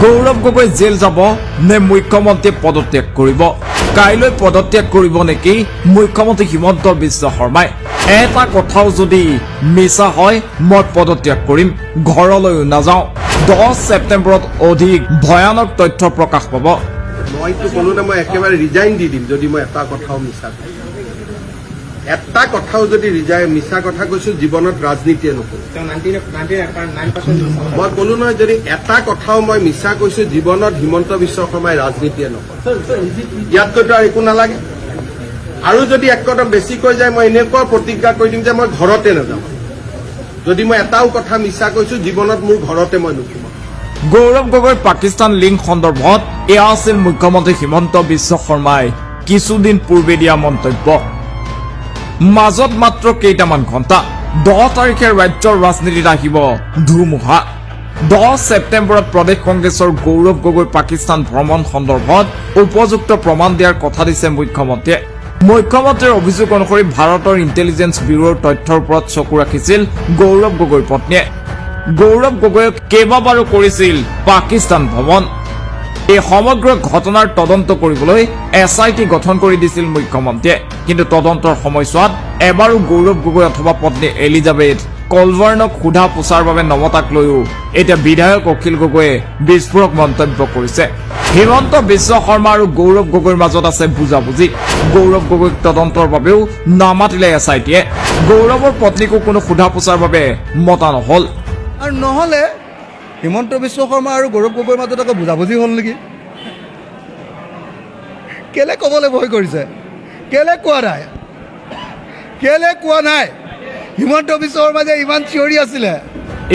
Gaurav Gogoi gel যাব নে মুখ্যমন্ত্ৰীয়ে পদত্যাগ কৰিব? কাইলৈ পদত্যাগ কৰিব নেকি মুখ্যমন্ত্ৰী হিমন্ত বিশ্ব শৰ্মাই? এটা কথাও যদি মিছা হয়, মই পদত্যাগ কৰিম, ঘৰলৈও নাযাওঁ। 10 ছেপ্টেম্বৰত অধিক ভয়ানক তথ্য প্ৰকাশ পাব। মইতো ক'লো না, মই একেবাৰে ৰিজাইন দি দিম যদি মই এটা কথাও মিছা কওঁ। এটা কথাও যদি মিছা কথা কৈছো, জীৱনত ৰাজনীতিয়ে নকৰো। তেওঁ 99.9% মই ক'লো নহয়, যদি এটা কথাও মই মিছা কৈছো, জীৱনত হিমন্ত বিশ্ব শৰ্মাই ৰাজনীতিয়ে নকৰে। ইয়াতকৈতো আৰু একো নালাগে। আৰু যদি এক কদম বেছিকৈ যায়, মই এনেকুৱা প্ৰতিজ্ঞা কৰি দিম যে মই ঘৰতে নাযাওঁ। যদি মই এটাও কথা মিছা কৈছো, জীৱনত মোৰ ঘৰতে মই নুসুমাওঁ। গৌৰৱ গগৈৰ পাকিস্তান লিংক সন্দৰ্ভত এয়া আছিল মুখ্যমন্ত্ৰী হিমন্ত বিশ্ব শৰ্মাই কিছুদিন পূৰ্বে দিয়া মন্তব্য। মাজত মাত্ৰ কেইটামান ঘণ্টা। 10 তাৰিখে ৰাজ্যৰ ৰাজনীতিত আহিব ধুমুহা। 10 ছেপ্টেম্বৰত প্ৰদেশ কংগ্ৰেছৰ গৌৰৱ গগৈ পাকিস্তান ভ্ৰমণ সন্দৰ্ভত উপযুক্ত প্ৰমাণ দিয়াৰ কথা দিছে মুখ্যমন্ত্ৰীয়ে। মুখ্যমন্ত্ৰীৰ অভিযোগ অনুসৰি ভাৰতৰ ইণ্টেলিজেন্স ব্যুৰোৰ তথ্যৰ ওপৰত চকু ৰাখিছিল গৌৰৱ গগৈৰ পত্নীয়ে। গৌৰৱ গগৈয়ে কেইবাবাৰো কৰিছিল পাকিস্তান ভ্ৰমণ। এই সমগ্ৰ ঘটনাৰ তদন্ত কৰিবলৈ এছআইটি গঠন কৰি দিছিল মুখ্যমন্ত্ৰীয়ে। কিন্তু তদন্তৰ সময়ছোৱাত এবাৰো গৌৰৱ গগৈ অথবা পত্নী এলিজাবেথ কলভাৰ্ণক সোধা পোছাৰ বাবে নমতাক লৈও এতিয়া বিধায়ক অখিল গগৈয়ে বিস্ফোৰক মন্তব্য কৰিছে। হিমন্ত বিশ্ব শৰ্মা আৰু গৌৰৱ গগৈৰ মাজত আছে বুজাবুজি। গৌৰৱ গগৈক তদন্তৰ বাবেও নামাতিলে এছআইটিয়ে। গৌৰৱৰ পত্নীকো কোনো সোধা পোছাৰ বাবে মতা নহল। আৰু নহ'লে হিমন্ত বিশ্ব শৰ্মা আৰু গৌৰৱ গগৈৰ মাজত আকৌ বুজাবুজি হ'ল নেকি? কেলে ক'বলৈ ভয় কৰিছে? কেলে কোৱা নাই? কেলে কোৱা নাই? হিমন্ত বিশ্ব শৰ্মা যে ইমান চিঞৰি আছিলে।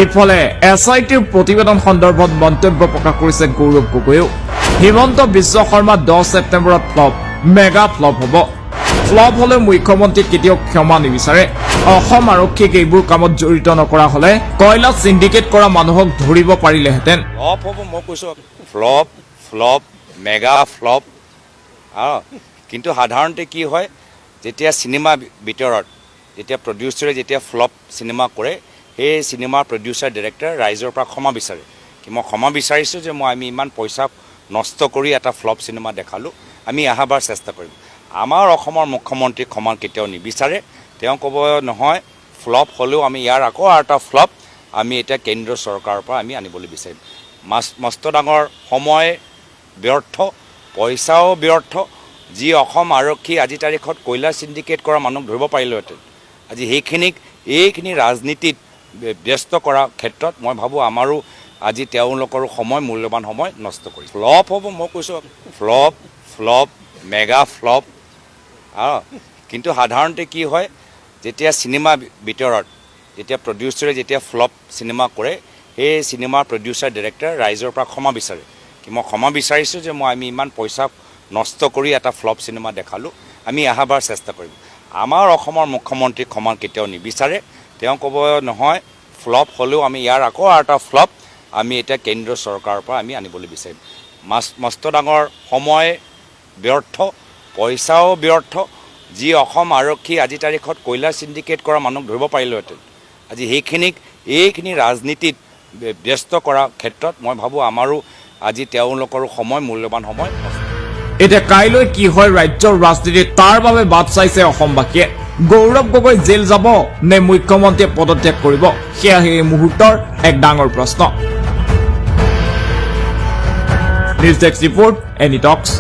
ইফালে এছআইটিৰ প্ৰতিবেদন সন্দৰ্ভত মন্তব্য প্ৰকাশ কৰিছে গৌৰৱ গগৈয়েও। হিমন্ত বিশ্ব শৰ্মা 10 ছেপ্টেম্বৰত ফ্লপ, মেগা ফ্লপ হ'ব। ফ্লপ হলে মুখ্যমন্ত্ৰীয়ে কেতিয়াও ক্ষমা নিবিচাৰে। অসম আৰক্ষীক এইবোৰ কামত জড়িত নকৰা হলে কয়লা চিণ্ডিকেট কৰা মানুহক ধৰিব পাৰিলেহেঁতেন। ফ্লপ হ'ব, মই কৈছোঁ, ফ্লপ, ফ্লপ, মেগা ফ্লপ। কিন্তু সাধাৰণতে কি হয়, যেতিয়া চিনেমা ভিতৰত যেতিয়া প্ৰডিউচাৰে যেতিয়া ফ্লপ চিনেমা কৰে, সেই চিনেমাৰ প্ৰডিউচাৰ, ডিৰেক্টৰ ৰাইজৰ পৰা ক্ষমা বিচাৰে কি মই ক্ষমা বিচাৰিছোঁ যে আমি ইমান পইচা নষ্ট কৰি এটা ফ্লপ চিনেমা দেখালোঁ, আমি অহাবাৰ চেষ্টা কৰিম। আমাৰ অসমৰ মুখ্যমন্ত্ৰী ক্ষমা কেতিয়াও নিবিচাৰে। তেওঁ ক'ব নহয়, ফ্লপ হ'লেও আমি ইয়াৰ আকৌ আৰু এটা ফ্লপ আমি এতিয়া কেন্দ্ৰীয় চৰকাৰৰ পৰা আমি আনিবলৈ বিচাৰিম। মস্ত ডাঙৰ সময় ব্যৰ্থ, পইচাও ব্যৰ্থ। যি অসম আৰক্ষী আজি তাৰিখত কয়লা চিণ্ডিকেট কৰা মানুহক ধৰিব পাৰিলেহেঁতেন, আজি সেইখিনিক এইখিনি ৰাজনীতিত ব্যস্ত কৰাৰ ক্ষেত্ৰত মই ভাবোঁ আমাৰো আজি তেওঁলোকৰো সময়, মূল্যৱান সময় নষ্ট কৰিছে। ফ্লপ হ'ব, মই কৈছোঁ, ফ্লপ, ফ্লপ, মেগা ফ্লপ। কিন্তু সাধাৰণতে কি হয়, যেতিয়া চিনেমা ভিতৰত যেতিয়া প্ৰডিউচাৰে যেতিয়া ফ্লপ চিনেমা কৰে, সেই চিনেমাৰ প্ৰডিউচাৰ, ডিৰেক্টৰ ৰাইজৰ পৰা ক্ষমা বিচাৰে কি মই ক্ষমা বিচাৰিছোঁ যে আমি ইমান পইচা নষ্ট কৰি এটা ফ্লপ চিনেমা দেখালোঁ, আমি অহাবাৰ চেষ্টা কৰিম। আমাৰ অসমৰ মুখ্যমন্ত্ৰী ক্ষমা কেতিয়াও নিবিচাৰে। তেওঁ ক'ব নহয়, ফ্লপ হ'লেও আমি ইয়াৰ আকৌ আৰু এটা ফ্লপ আমি এতিয়া কেন্দ্ৰীয় চৰকাৰৰ পৰা আমি আনিবলৈ বিচাৰিম। মস্ত ডাঙৰ সময় ব্যৰ্থ, পইচাও ব্যৰ্থ। যি অসম আৰক্ষী আজি তাৰিখত কয়লা চিণ্ডিকেট কৰা মানুহক ধৰিব পাৰিলেহেঁতেন, আজি সেইখিনিক এইখিনি ৰাজনীতিত ব্যস্ত কৰাৰ ক্ষেত্ৰত মই ভাবোঁ আমাৰো আজি তেওঁলোকৰো সময়, মূল্যৱান সময় নষ্ট। এতিয়া কাইলৈ কি হয় ৰাজ্যৰ ৰাজনীতিত, তাৰ বাবে বাট চাইছে অসমবাসীয়ে। গৌৰৱ গগৈ জেল যাব নে মুখ্যমন্ত্ৰীয়ে পদত্যাগ কৰিব, সেয়া এই মুহূৰ্তৰ এক ডাঙৰ প্ৰশ্ন। News desk report, Any Talks.